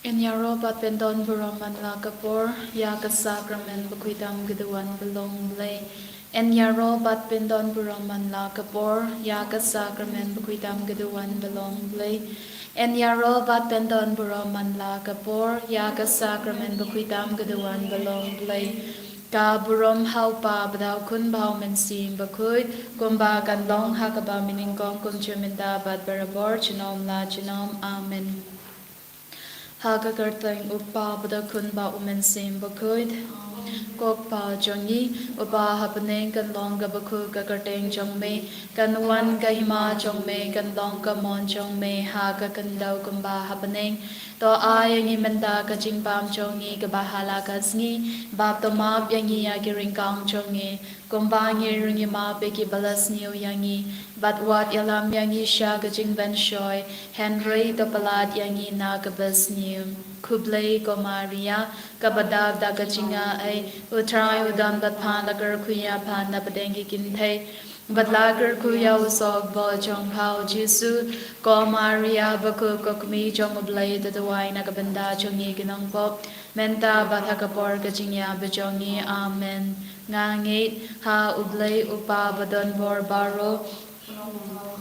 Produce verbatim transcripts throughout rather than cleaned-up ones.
Yn ïaroh bad pyndon burom man la ka por ïa ka sakramen bakhuid tam ka duwan ba long Blei. Yn ïaroh bad pyndon burom man la ka por ïa ka sakramen bakhuid tam ka duwan ba long Blei. Yn ïaroh bad pyndon burom man la ka por ïa ka sakramen bakhuid tam ka duwan ba long Blei. Ka burom ha u Pa bad ha u Khun bad ha u Mynsiem Bakhuid, kumba kan long ha kaba mynnyngkong, kumjuh mynta bad barabor, junom la junom. Amen. Ha ka kyrteng u Pa bad u Khun bad u Mynsiem Bakhuid. Ko Kpa jong ngi uba ha bneng, kan long kaba khuid ka kyrteng jong me, kan wan ka hima jong me, kan long ka mon jong me ha ka khyndew kumba ha bneng. To ai ïa ngi mynta ka jingbam jong ngi kaba ha la ka sngi, bad to map ïa ngi ïa ki ryngkang jong ngi, kumba ngi ruh ngi map ïa kiba la sniew ïa ngi, bad wat ïalam ïa ngi sha ka jingpynshoi, hynrei to pyllait ïa ngi na kaba sniew. Khublei ko Maria, kaba dap da ka jingaiei, u Trai u don bad pha, la kyrkhu ïa pha na pdeng ki kynthei, bad la kyrkhu ïa u soh bor jong pha u Jisu. Ko Maria bakhuid, ko Kmie jong u Blei, to duwai na ka bynta jong ngi ki nongpop, mynta bad ha ka por ka jingïap jong ngi. Amen. Nga ngeit ha u Blei u Pa ba don bor baroh,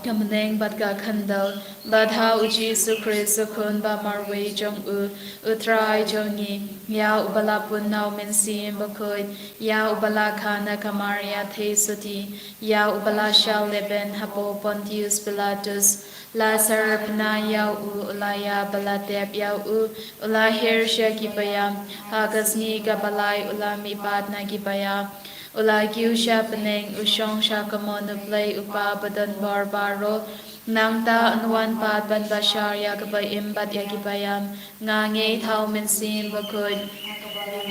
ka bneng bad ka khyndew, bad ha u Jisu Khrist u Khun ba marwei jong u, u Trai jong ngi, ïa uba la pun na u Mynsiem Bakhuid, ïa uba la kha na ka Maria theisotti, ïa uba la shah lehbeiñ hapoh Pontius Pilatus, la syrphna ïa u, u la ïap bad la tep ïa u, u la hiar sha ki paidbah, ha ka sngi kaba lai u la mihpat na ki paidbah, u la kiew sha bneng, u shong sha kamon u Blei u Pa ba don bor baroh. Nangta un wan pat ban bishar ïa kiba im bad ïa kiba ïap. Nga ngeit ha u Mynsiem Bakhuid,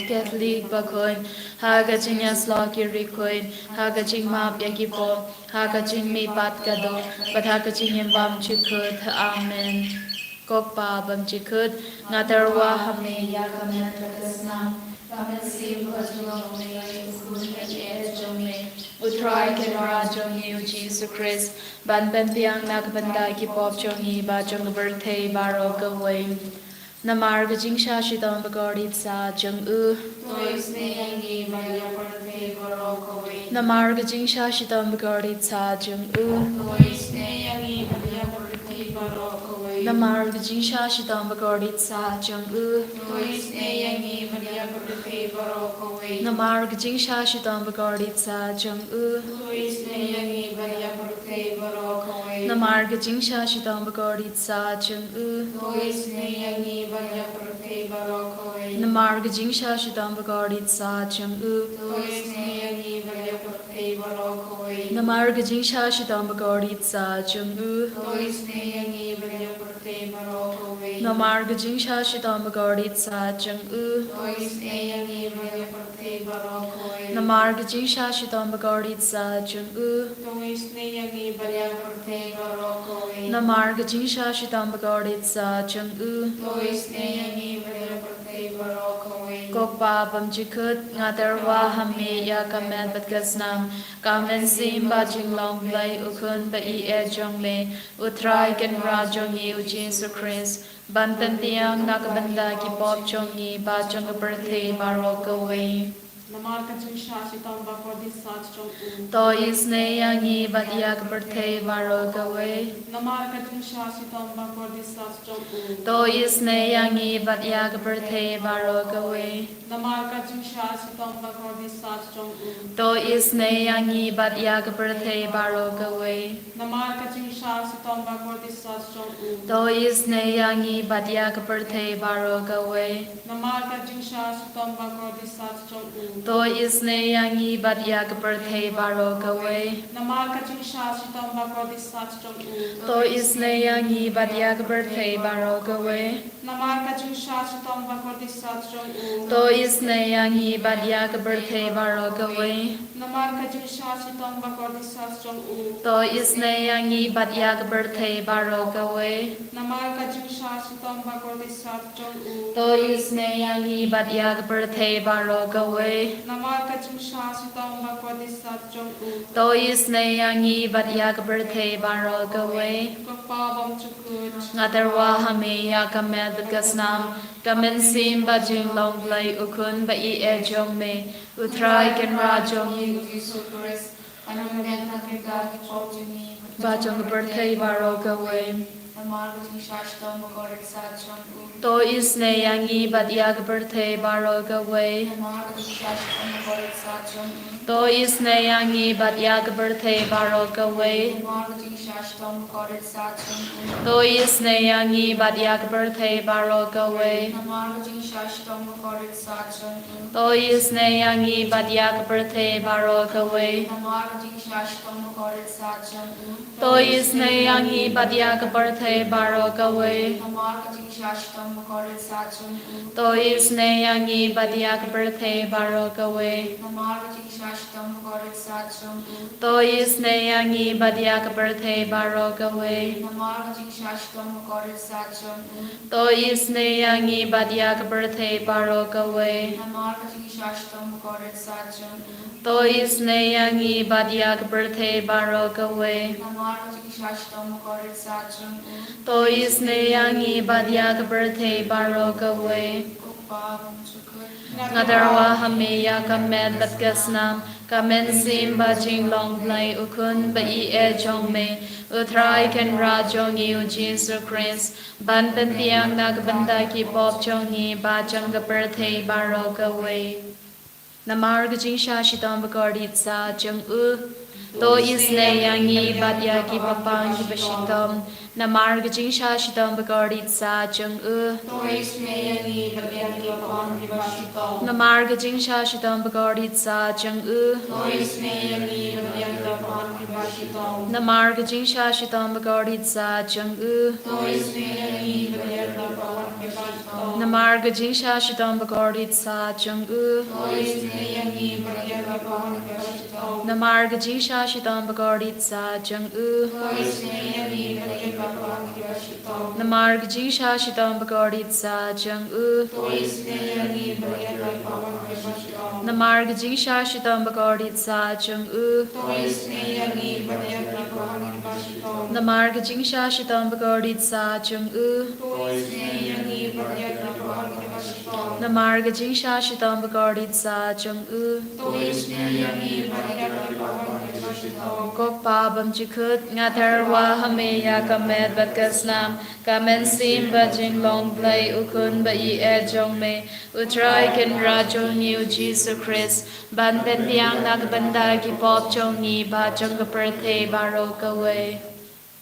Katholik bakhuid, ha ka jingïasyllok ki riewkhuid, ha ka jingmap ïa ki pop, ha ka jingmihpat ka doh, bad ha ka jingim bymjukut. Amen. Ko Kpa bymjukut, nga tyrwa ha me ïa ka met bad ka snam, ka mynsiem bad ka jinglong, ïa u Khun ba ïeit jong me, u Trai Kynrad jong ngi u Jisu Khrist, ban pynbiang na ka bynta ki pop jong ngi bad jong ka pyrthei baroh kawei. Namar ka jingshah shitom bakordit sah jong u. To isynei ïa ngi bad ïa ka pyrthei baroh kawei. Namar ka jingshah shitom bakordit sah jong u. To isynei ïa ngi bad ïa ka pyrthei baroh kawei. Namar ka jingshah shitom bakordit sah jong u. To isynei ïa ngi bad ïa ka pyrthei baroh kawei. Namar ka jingshah shitom bakordit sah jong u. To isynei ïa ngi bad ïa ka pyrthei baroh kawei. Namar ka jingshah shitom bakordit sah jong u. To isynei ïa ngi bad ïa ka pyrthei baroh kawei. Namar ka jingshah shitom bakordit sah jong u. To isynei ïa ngi bad ïa ka pyrthei baroh kawei. Namar ka jingshah shitom bakordit sah jong u. To isynei ïa ngi bad ïa ka pyrthei baroh kawei. Namar ka jingshah shitom bakordit sah jong u. To isynei ïa ngi bad ïa ka pyrthei baroh kawei. Namar ka jingshah shitom bakordit sah jong u. To isynei ïa ngi bad ïa ka pyrthei baroh kawei. Namar ka jingshah shitom bakordit sah jong u. To isynei ïa ngi bad ïa ka pyrthei baroh kawei. Ko Kpa bymjukut, nga tyrwa ha me ïa ka met bad ka snam, ka mynsiem bad jinglong Blei u Khun ba ïeit jong me, u Trai Kynrad jong ngi u Jisu Khrist, ban pynbiang na ka bynta ki pop jong ngi bad jong ka pyrthei baroh kawei. Namar ka jingshah shitom bakordit sah jong u. To isynei ïa ngi bad ïa ka pyrthei baroh kawei. Namar ka jingshah shitom bakordit sah jong u. To isynei ïa ngi bad ïa ka pyrthei baroh kawei. Namar ka jingshah shitom bakordit sah jong u. To isynei ïa ngi bad ïa ka pyrthei baroh kawei. Namar ka jingshah shitom bakordit sah jong u. To isynei ïa ngi bad ïa ka pyrthei baroh kawei. Namar ka jingshah shitom bakordit sah jong u. To isynei ïa ngi bad ïa ka pyrthei baroh kawei. Namar ka jingshah shitom bakordit sah jong u. To isynei ïa ngi bad ïa ka pyrthei baroh kawei. Namar ka jingshah shitom bakordit sah jong u. To isynei ïa ngi bad ïa ka pyrthei baroh kawei. Namar ka jingshah shitom bakordit sah jong u. To isynei ïa ngi bad ïa ka pyrthei baroh kawei. Namar ka jingshah shitom bakordit sah jong u. To isynei ïa ngi bad ïa ka pyrthei baroh kawei. Namar ka jingshah shitom bakordit sat jong u. To isynei ïa ngi bad ïa ka pyrthei baroh kawei. Ko Pa bymjukut. Nga tyrwa ha me ïa ka met bad ka snam, ka mynsiem bad jinglong Blei u Khun ba ïeit jong me, U Trai Kynrad jong ngi. Jisu Khrist. Ban pynbiang na ka bynta ki pop jong ngi. Bad jong ka pyrthei baroh kawei. Namar ka jingshah shitom bakordit sat jong u. To isynei ïa ngi bad ïa ka pyrthei baroh kawei. Namar ka jingshah shitom bakordit sat jong u. To isynei ïa ngi bad ïa ka pyrthei baroh kawei. Namar ka jingshah shitom bakordit sat jong u. To isynei ïa ngi bad ïa ka pyrthei baroh kawei. Namar ka jingshah shitom bakordit sat jong u. To isynei ïa ngi bad ïa ka pyrthei baroh kawei. Namar ka jingshah shitom bakordit sat jong u. To isynei ïa ngi bad ïa ka pyrthei baroh kawei. Namar ka jingshah shitom bakordit sat jong u. To isynei ïa ngi bad ïa ka pyrthei baroh kawei. Namar ka jingshah shitom bakordit sat jong u. To isynei ïa ngi bad ïa ka pyrthei baroh kawei. Namar ka jingshah shitom bakordit sat jong u. To isynei ïa ngi bad ïa ka pyrthei baroh kawei. Namar ka jingshah shitom bakordit sat jong u. To isynei ïa ngi bad ïa ka pyrthei baroh kawei. Namar ka jingshah shitom bakordit sat jong u. To isynei ïa ngi bad ïa ka pyrthei baroh kawei. Ko Pa bymjukut. Nga tyrwa ha me ïa ka met bad ka snam, ka mynsiem bad jinglong Blei u Khun ba ïeit jong me, U Trai Kynrad jong ngi U Jisu Khrist, ban pynbiang na ka bynta ki pop jong ngi bad jong ka pyrthei baroh kawei. Namar ka jingshah shitom bakordit sat jong u. To isynei ïa ngi bad ïa kiba pang kiba shitom. Namar ka jingshah shitom bakordit sat jong u. To isynei ïa ngi bad ïa kiba pang kiba shitom. Namar ka jingshah shitom bakordit sat jong u. To isynei ïa ngi bad ïa kiba pang kiba shitom. Namar ka jingshah shitom bakordit sat jong u. To isynei ïa ngi bad ïa kiba pang kiba shitom. Namar ka jingshah shitom bakordit sat jong u. To isynei ïa ngi bad ïa kiba pang kiba shitom. Namar ka jingshah shitom bakordit sat jong u. To isynei ïa ngi bad ïa kiba pang kiba shitom. Namar ka jingshah shitom bakordit sat jong u. To isynei ïa ngi bad ïa kiba pang kiba shitom. Namar ka jingshah shitom bakordit sat jong u. To isynei ïa ngi bad ïa kiba pang kiba shitom. Namar ka jingshah shitom bakordit sat jong u. To isynei ïa ngi bad ïa kiba pang kiba shitom. Namar ka jingshah shitom bakordit sat jong u. To isynei ïa ngi bad ïa kiba pang kiba shitom. Ko Pa bymjukut, nga tyrwa ha me ïa ka met bad ka snam, ka mynsiem bad jinglong Blei u Khun ba ïeit jong me, U Trai Kynrad jong ngi U Jisu Khrist, ban pynbiang na ka bynta ki pop jong ngi bad jong ka pyrthei baroh kawei.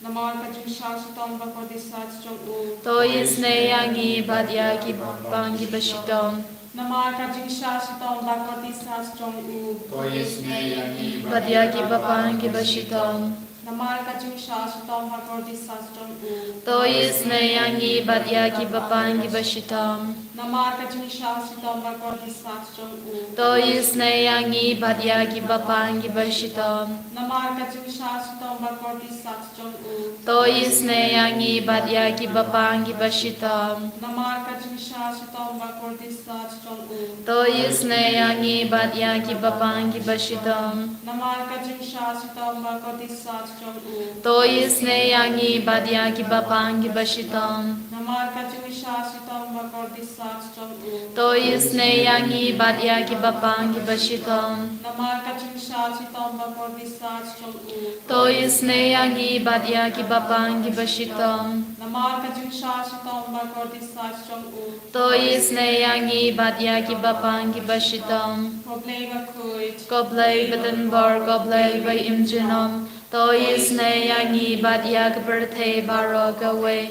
Namar ka jingshah shitom bakordit sat jong u. To isynei ïa ngi bad ïa kiba pang kiba shitom. Namar ka jingshah shitom bakordit sat jong u. To isynei ïa ngi Bad ïa kiba pang kiba shitom. Namar ka jingshah shitom bakordit sat jong u. To isynei ïa ngi bad ïa kiba pang kiba shitom. Namar ka jingshah shitom bakordit sat jong u. To isynei ïa ngi bad ïa kiba pang kiba shitom. Namar ka jingshah shitom bakordit sat jong u. To isynei ïa ngi bad ïa kiba pang kiba shitom. Namar ka jingshah shitom bakordit sat jong u. To isynei ïa ngi bad ïa kiba pang kiba shitom. Namar ka jingshah shitom bakordit sat jong u. To isynei ïa ngi bad ïa kiba pang kiba shitom. Namar ka jingshah shitom bakordit sat jong u. To isynei ïa ngi bad ïa kiba pang kiba shitom. Namar ka jingshah shitom bakordit sat jong u. To isynei ïa ngi bad ïa kiba pang kiba shitom. Namar ka jingshah shitom bakordit sat jong u. To isynei ïa ngi bad ïa kiba pang kiba shitom. Ko Blei bakhuid. Ko Blei badonbor, ko Blei ba im junom. To isynei ïa ngi bad ïa ka pyrthei baroh kawei.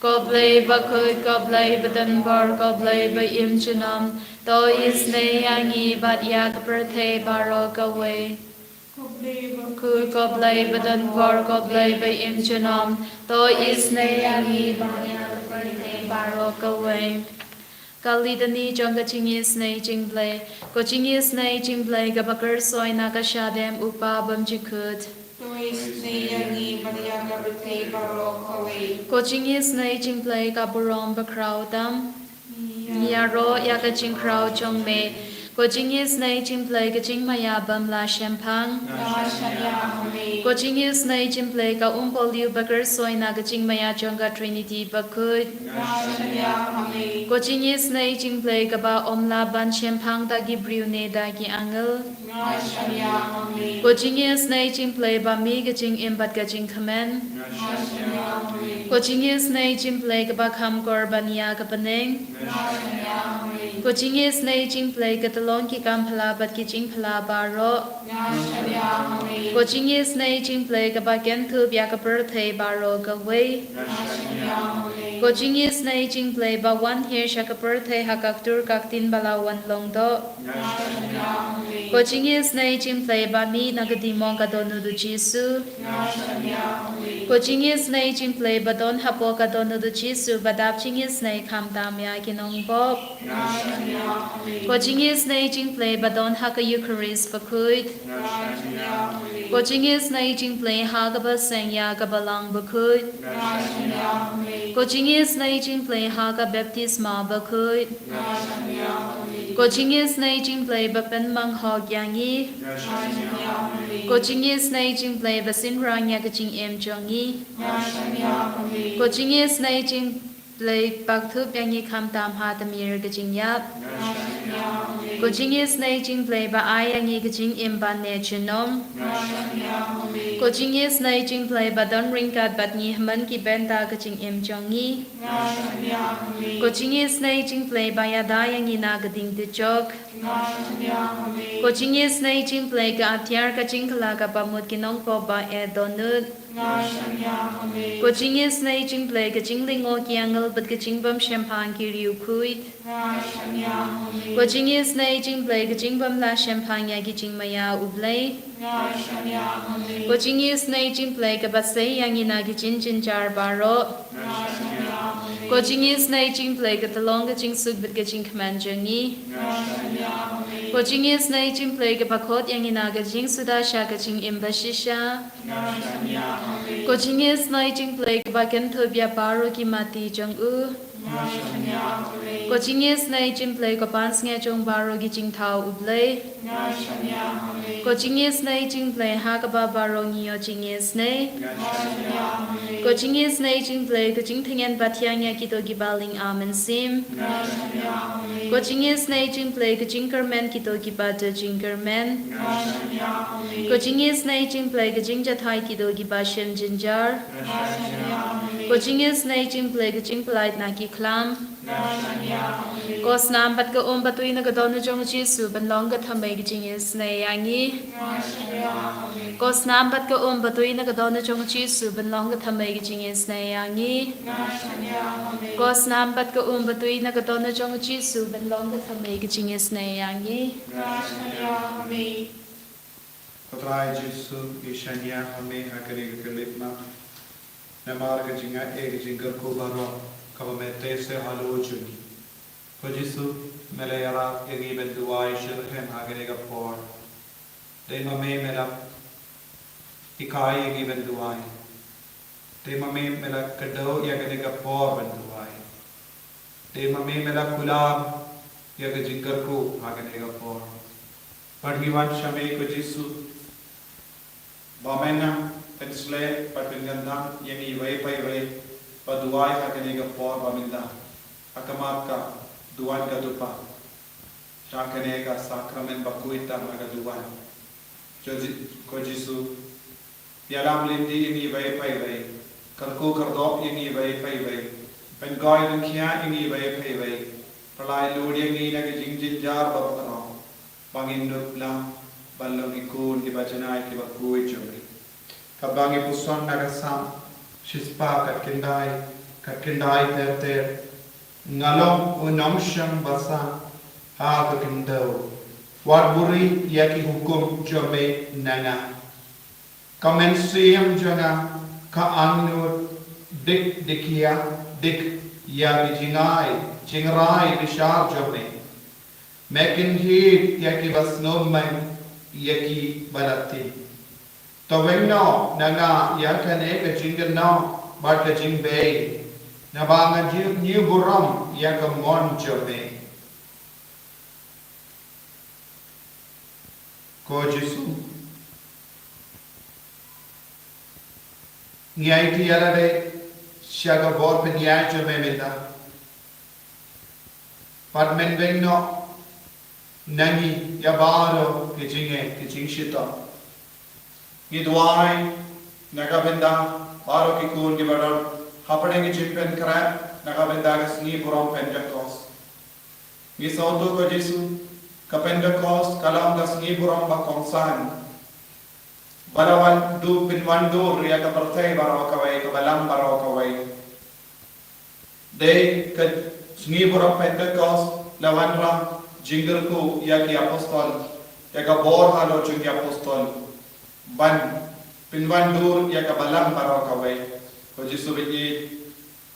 Ko Blei bakhuid, ko Blei badonbor, ko Blei ba im junom. To isynei ïa ngi bad ïa ka pyrthei baroh kawei. Ko Blei bakhuid. Bakhuid, ko Blei badonbor, ko Blei ba im junom. To isynei ïa ngi bad ïa ka pyrthei baroh kawei. Ka Litany jong ka jingisynei jong U Blei. Ko jingisynei jong U Blei kaba kyrsoi na ka shadem U Kpa bymjukut. To isynei ïa ngi bad ïa ka pyrthei baroh kawei. Ko jingisynei jong U Blei ka burom bakhraw tam. Ngi ïaroh ïa ka jingkhraw jong me. Ko jingisynei jingpyllait ka jingmaïa bym la shemphang. Nga shaniah ha me. Ko jingisynei jingpyllait ka umpohliew bakyrshoi na ka jingmaïa jong ka Trinity bakhuid. Nga shaniah ha me. Ko jingisynei jingpyllait kaba ym lah ban shemphang da ki briew ne da ki angel. Nga shaniah ha me. Ko jingisynei jingpyllait ba mih ka jingim bad ka jingkmen. Nga shaniah ha me. Ko jingisynei jingpyllait kaba kham kor ban ïa ka bneng. Nga shaniah ha me. Ko jingisynei jingpyllait ka tyllong ki kam phylla bad ki jingphylla baroh. Nga shaniah ha me. Ko jingisynei jingpyllait kaba kynthup ïa ka pyrthei baroh kawei. Nga shaniah ha me. Ko jingisynei jingpyllait ba wan hiar sha ka pyrthei ha ka ktur ka ktien ba la wan long doh. Nga shaniah ha me. Ko jingisynei jingpyllait ba mih na ka demon ka Dohnud u Jisu. Nga shaniah ha me. Ko jingisynei jingpyllait ba don hapoh ka Dohnud u Jisu ba dap jingisynei khamtam ïa ki nongpop. Nga shaniah ha me. Ko jingisynei jingpyllait ba don ha ka Eucharist bakhuid. Nga shaniah ha me. Ko jingisynei jingpyllait ha kaba seng ïa ka Balang bakhuid. Nga shaniah ha me. Ko jingisynei jingpyllait ha ka baptisma bakhuid. Nga shaniah ha me. Ko jingisynei jingpyllait ba pynmang hok ïa ngi. Nga shaniah ha me. Ko jingisynei jingpyllait ba synrang ïa ka jingim jong ngi. Nga shaniah ha me. Ko jingisynei jingpyllait ba kthup ïa ngi khamtam ha tmier ka jingïap. Nga shaniah ha me. Ko jingisynei jingpyllait ba ai ïa ngi ka jingim ban neh junom. Nga shaniah ha me. Ko jingisynei jingpyllait ba don ryngkat bad ngi ha man ki bynta ka jingim jong ngi. Nga shaniah ha me. Ko jingisynei jingpyllait ba ïada ïa ngi na ka ding dujok. Nga shaniah ha me. Ko jingisynei jingpyllait ka atiar ka jingkylla kaba mut ki nongpop ba eh dohnud. Nga shaniah ha me. Ko jingisynei jingpyllait ka jinglyngngoh ki angel bad ka jingbym shemphang ki riewkhuid. Nga shaniah ha me. Ko jingisynei jingpyllait ka jingbym lah shemphang ïa ki jingmaïa U Blei. Nga shaniah ha me. Ko jingisynei jingpyllait kaba sei ïa ngi na ki jingjynjar baroh. Nga shaniah ha me. Ko jingisynei jingpyllait ka tyllong ka jingsuk bad ka jingkmen jong ngi. Nga shaniah ha me. Ko jingisynei jingpyllait kaba khot ïa ngi na ka jingsuda sha ka jingim bashisha. Nga shaniah ha me. Ko jingisynei jingpyllait kaba kynthup ïa baroh ki mati jong u. Nga shaniah ha me. Ko jingisynei jingpyllait ka pansngiat jong baroh ki jingthaw U Blei. Nga shaniah ha me. Ko jingisynei jingpyllait ha kaba baroh ngi ïoh jingisynei. Nga shaniah ha me. Ko jingisynei jingpyllait ka jingtngen bathiang ïa kito kiba lyngba mynsiem. Nga shaniah ha me. Ko jingisynei jingpyllait ka jingkyrmen kito kiba duh jingkyrmen. Nga shaniah ha me. Ko jingisynei jingpyllait ka jingjahthait kito kiba shim jynjar. Nga shaniah ha me. Ko jingisynei jingpyllait ka jingpyllait na ki khlam. Nga shaniah ha me. Ko snam bad ka um batui na ka dohnud jong u Jisu ban long ka thymmei ka jingisynei ïa ngi. Nga shaniah ha me. Ko snam bad ka um batui na ka dohnud jong u Jisu ban long ka thymmei ka jingisynei ïa ngi. Nga shaniah ha me. Ko snam bad ka um batui na ka dohnud jong u Jisu ban long ka thymmei ka jingisynei ïa ngi. Nga shaniah ha me. Ko Trai Jisu, ngi shaniah ha me ha kane ka khyllipmat. Namar ka jingaiei ka jingkyrkhu baroh kaba me teh seh halor jong ngi. Ko Jisu, me la ïarap ïa ngi ban duwai shitrhem ha kane ka por. Dei ma me me la hikai ïa ngi ban duwai. Dei ma me me la kdew ïa kane ka por ban duwai. Dei ma me me la kular ïa ka jingkyrkhu ha kane ka por. Bad ngi wan sha me ko Jisu. Ba men nang pynsleh bad pynkyndang ïa ngi iwei pa iwei ba duwai ha kane ka por ba mynta. Ha khmat ka duwan ka dupa. Sha kane ka sakramen bakhuid tam ha ka duwan. Ko Ji-, ko Jisu. Ïalam lynti ïa ngi iwei pa iwei. Kyrkhu kyrdoh ïa ngi iwei pa iwei. Pynkhoi pynkhia ïa ngi iwei pa iwei. Pynlait lut ïa ngi na ka jingjynjar baroh. Ba ngin dup lang ban long ki khun kiba janai kiba khuid jong me. Katba ngi puson na ka Salm shispah khatkhyndai, khatkhyndai ter ter. Nga long u nongshong basa ha ka khyndew. Wat buhrieh ïa ki hukum jong me na nga. Ka mynsiem jong nga ka angnud dik dik ïa dik ïa ki jingai jingrai bishar jong me. Me kynhied ïa kiba sngewmeng ïa kiba la tih. To weng noh na nga ïa kane ka jingkynnoh bad ka jingbei. Naba nga ju ñiew burom ïa ka mon jong me. Ko Jisu, ngi aiti ïa lade sha ka bor pynïaid jong me mynta. Bad men beiñ noh na ngi ïa baroh ki jingeh ki jingshitom. Ngi duwai na ka bynta baroh ki khun kiba don hapdeng ki jingpynkhreh na ka bynta ka sngi burom Pentekost. Ngi sngewthuh ko Jisu, ka Pentekost ka long ka sngi burom ba kongsan ba la wan du pynwandur ïa ka pyrthei baroh kawei, ka balang baroh kawei. Dei ka sngi burom Pentekost la wanrah jingkyrkhu ïa ki apostol, ïa ka bor halor jong ki apostol ban pynwandur ïa ka balang baroh kawei. Ko Jisu baieit,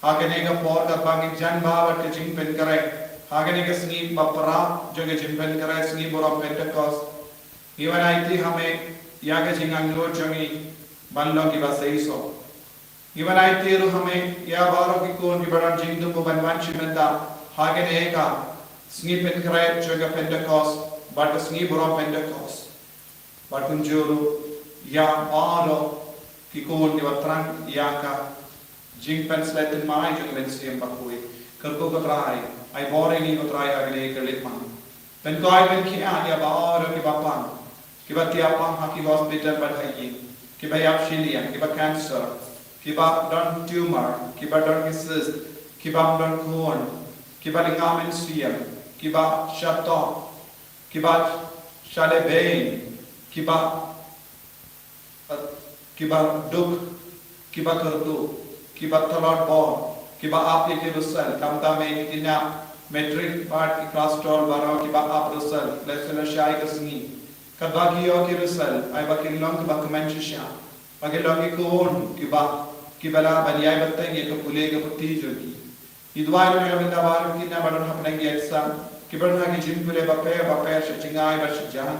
ha kane ka por kaba ngi jan bha bad ka jingpynkhreh, ha kane ka sngi ba pra jong ka jingpynkhreh, sngi burom Pentekost, ngi wan aiti ha me ïa ka jingangnud jong ngi ban long kiba seisoh. Ngi wan aiti ruh ha me ïa baroh ki khun kiba don jingthmu ban wan shim bynta ha kane ka sngi pynkhreh jong ka Pentekost bad ka sngi burom Pentekost. Bad kumjuh ruh ïa baroh ki khun kiba thrang ïa ka jingpynshlei thymmai jong ka Mynsiem Bakhuid. Kyrkhu ko Trai, ai bor ïa ngi ko Trai ha kane ka leit madan. Pynkoit pynkhiah ïa baroh kiba pang, kiba thiah pang ha ki hospital bad ha ïing, kiba ïap shiliang, kiba cancer, kiba don tumor, kiba don ki cyst, kiba don khun, kiba lyngba mynsiem, kiba shah tok, kiba shah lehbeiñ, kiba kiba duk, kiba kyrduh, kiba tlot bor, kiba ap ïa ki rusel, khamtam ïa ki khynnah matric bad ki klas twelve baroh kiba ap rusel, lehse la shai ka sngi. Katba ki ïoh ki rusel, ai ba kin long kiba kmen shisha, ba kin long ki khun kiba, kiba lah ban ïai bteng ïa ka pule ka puthi jong ki. Ngi duwai ruh na ka bynta baroh ki khynnah ba don hapdeng ki exam, kiba don ha ki jingpule bapher bapher sha jngai bad sha jan.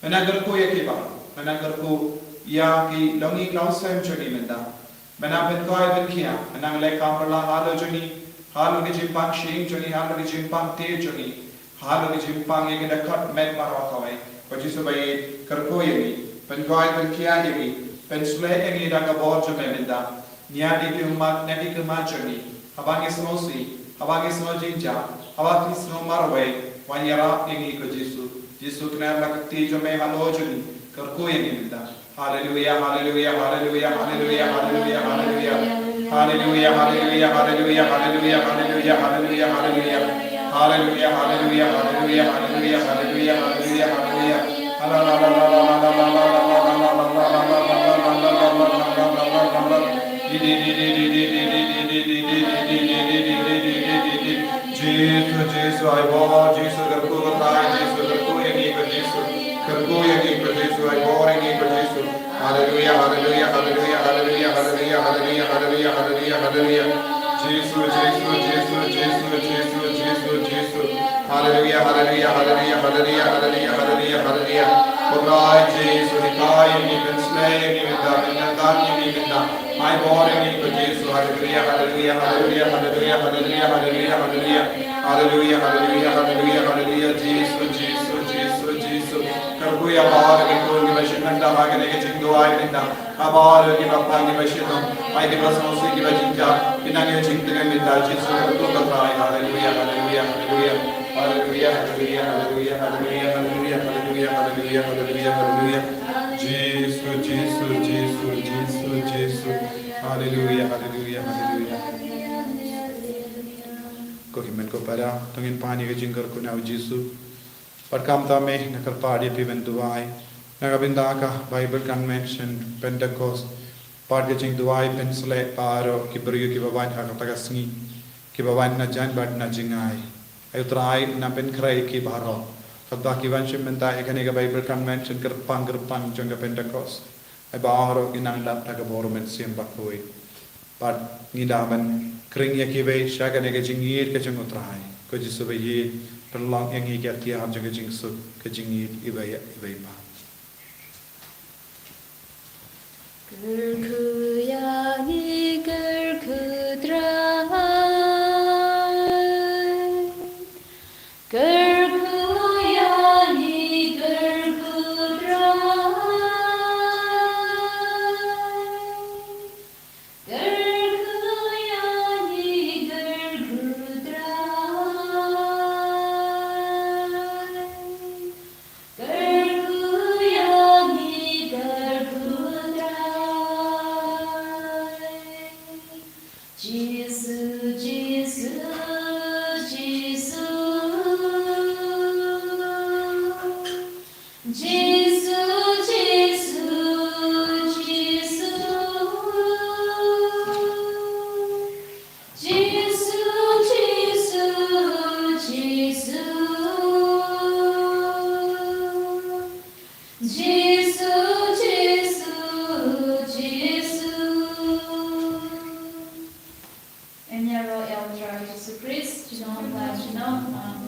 Men nang kyrkhu ïa ki baroh, men nang kyrkhu ïa ki longïing longsem jong ngi mynta. Men nang pynkoit pynkhiah, men nang leh kam pyrshah halor jong ngi, halor ki jingpang shyieng jong ngi, halor ki jingpang tied jong ngi, halor ki jingpang ïa ki dkhot met baroh kawei. Ko Jisu baieit, kyrkhu ïa ngi, pynkoit pynkhiah ïa ngi, pynshlei ïa ngi da ka bor jong me mynta. Ñiad ïa ki ummat na ki khmat jong ngi, haba ngi sngewsih, haba ngi sngewjynjar, haba ngi sngewmarwei, wan ïarap ïa ngi ko Jisu. Jisu, kner la ka kti jong me halor jong ngi, kyrkhu ïa ngi mynta. Haleluia, haleluia, haleluia, haleluia. Jisu, Jisu, ai bor, Jisu, kyrkhu ko Trai, Jisu, kyrkhu ïa ngi ko Jisu, kyrkhu ïa ngi ko Jisu, ai bor ïa ngi ko Jisu. Haleluia, haleluia, haleluia. Jisu, Jisu, Jisu. Haleluia, haleluia, haleluia, haleluia. Ko Trai Jisu, hikai ïa ngi, pynshlei ïa ngi mynta, pynkyntang ïa ngi mynta. Ai bor ïa ngi ko Jisu, haleluia, haleluia, haleluia. Haleluia, haleluia, haleluia, haleluia. Jisu, Jisu, Jisu, Jisu. Kyrkhu ïa baroh ki khun kiba shim bynta ha kane ka jingduwai mynta. Ïa baroh kiba pang kiba shitom. Ai kiba sngewsih kiba jynjar. Ki nang ïoh jingtngen mynta Jisu kyrkhu ko Trai. Haleluia, haleluia, haleluia. Haleluia, haleluia, haleluia, haleluia, haleluia, haleluia, haleluia, haleluia. Jisu, Jisu, Jisu, Jisu, Jisu. Haleluia, haleluia, haleluia. Ko hynmen ko para, to ngin pan ïa ka jingkyrkhu na u Jisu. Bad kumta me nga kyrpad ïa phi ban duwai na ka bynta ka Bible Convention, Pentecost, bad ka jingduwai pynshlei baroh ki briew kiba wan ha kata ka sngi, kiba wan na jan bad na jngai. Ai u Trai, nang pynkhreh ïa ki baroh. Katba ki wan shim bynta ïa kane ka Bible Convention kyrpang kyrpang jong ka Pentecost. Ai baroh ki nang lap da ka bor u Mynsiem Bakhuid. Bad ngi da ban khring ïa kiwei sha kane ka jingïeid ka jong u Trai. Ko Jisu baieit, pynlong ïa ngi ka tiar jong ka jingsuk, ka jingïeid iwei ïa iwei pat. Kyrkhu ïa ngi, kyrkhu Trai. Kyrkhu ïa ngi, kyrkhu Trai. Jisu, Jisu, Jisu. Ngin ïaroh ïa U Trai Jisu Khrist, junom la junom.